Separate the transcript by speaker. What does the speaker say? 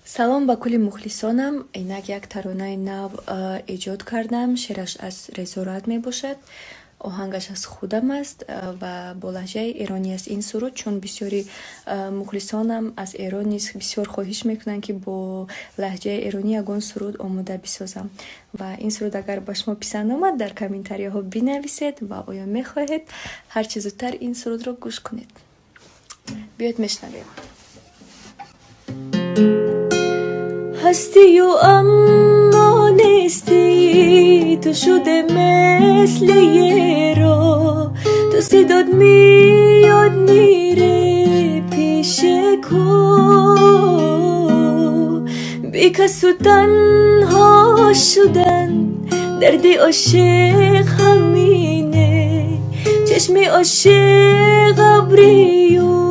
Speaker 1: Салом ба кулли мухлисонам. Инак як таронаи нав эҷод кардам. Шеъраш аз Резо Рад мебошад, оҳангаш аз худам аст ва бо лаҳҷаи эронӣ аст ин суруд, чун бисёри мухлисонам аз Эрон низ бисёр хоҳиш мекунанд, ки бо лаҳҷаи эронӣ ягон суруд омода бисозам. Ва ин суруд агар ба шумо писанд омад, дар комментарияҳо бинависед ва оё мехоҳед ҳарчи зудтар ин сурудро гӯш кунед. Биёед, мешунавем. Ҳастию аммо нестӣ ту, шуде мисли еро ту, сидод меёд мире пише ку, бекасу танҳо шудан дарди ошиқ ҳамине, чашми ошиқ абрию.